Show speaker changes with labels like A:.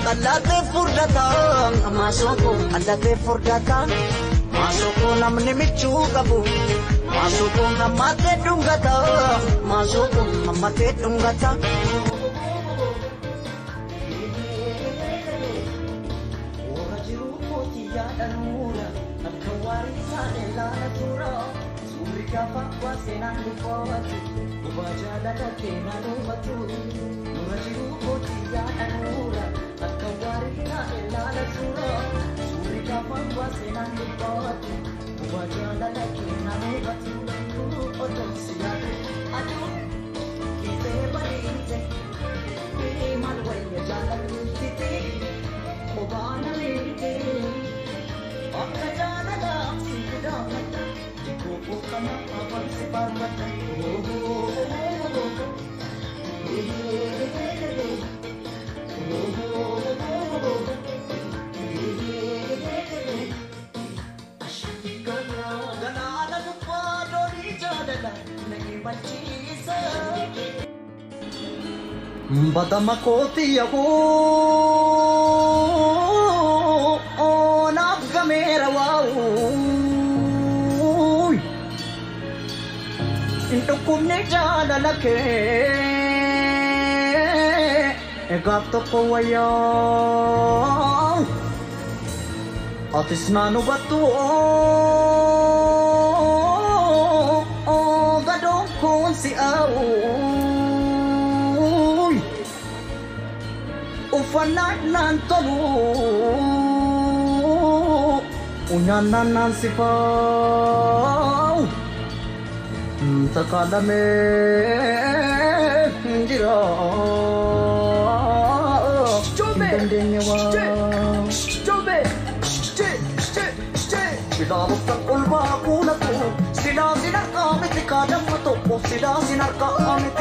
A: Qal'atee furdata maasoko qal'atee furdata maasoko namni michuu qabu maasoko hammatee dhungata maasoko hammatee dhungata. Badama kooti yahoo naaf gameera waa'u hin dhukkubne jaalala kee gaaf tokko wayyaa atis naan hubattu gadoon kun si'aawu. Uffannaan naan tolu nyaannaan naan sifaa'u takaalamee jira hin dandeenye waa. Silaa muktan olbaa kuulatu silaa sin harkaa miti kaadamma tokko silaa sin harkaa miti.